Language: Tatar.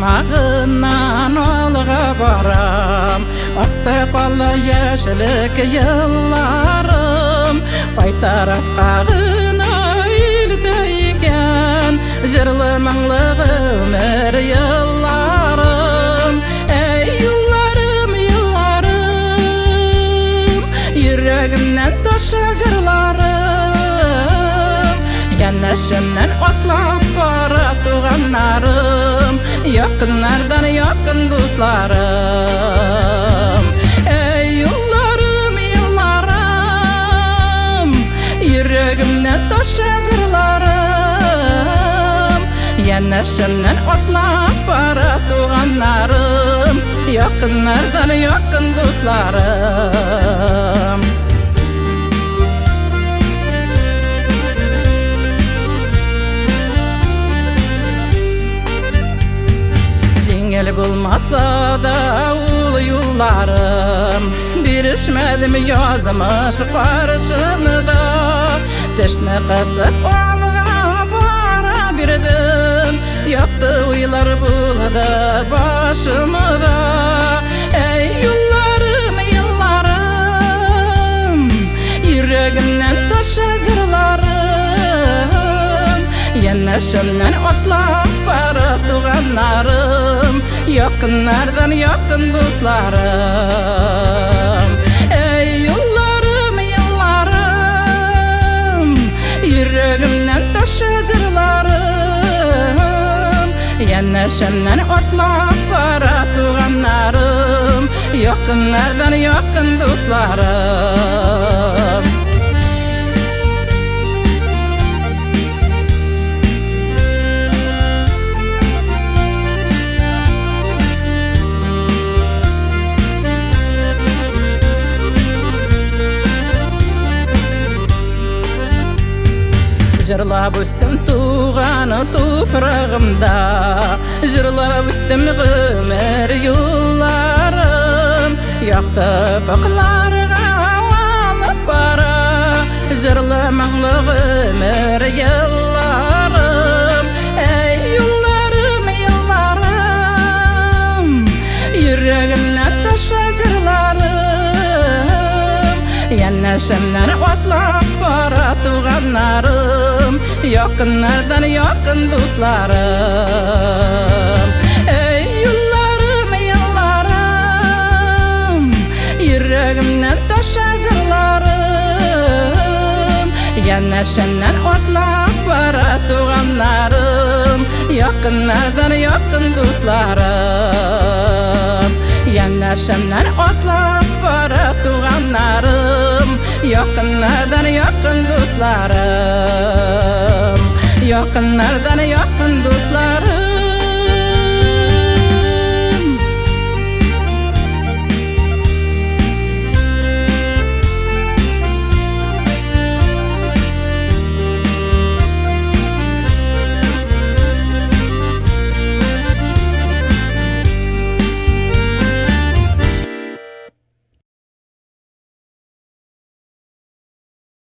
Сукмагыннан алга барам. Артта кала яшьлек елларым, Кай тарафка гына илтә икән Җырлы моңлы гомер елларым. Әй, юлларым, юлларым, Йөрәгемнән таша җырларым, Янәшәмнән атлап бара туганнарым, Якыннардан якын дусларым. Әй, юлларым, юлларым, Йөрәгемнән таша җырларым, Янәшәмнән атлап бара туганнарым, Якыннардан якын дусларым. Җиңел булмаса да ул юлларым, Бирешмәдем язмыш каршында. Тешне кысып алга бара бирдем, Якты уйлар булды башымда. Әй, юлларым, юлларым, Йөрәгемнән таша җырларым, Янәшәмнән атлап бара туганнарым, Якыннардан якын дусларым. Әй, юлларым, юлларым, Йөрәгемнән таша җырларым, Янәшәмнән атлап бара туганнарым, Якыннардан якын дусларым. Җырлап үстем туган туфрагымда, Җырлап үттем гомер юлларым, Якты офыкларга алып бара Җырлы моңлы гомер елларым. Әй, юлларым, юлларым, Йөрәгемнән таша җырларым, Янәшәмнән атлап бара туганнарым, Якыннардан якын дусларым. Әй, юлларым, юлларым, Йөрәгемнән таша җырларым, Янәшәмнән атлап бара туганнарым, Якыннардан якын дусларым. Янәшәмнән атлап бара туганнарым, Якыннардан якын дусларым. Якыннардан якын дусларым.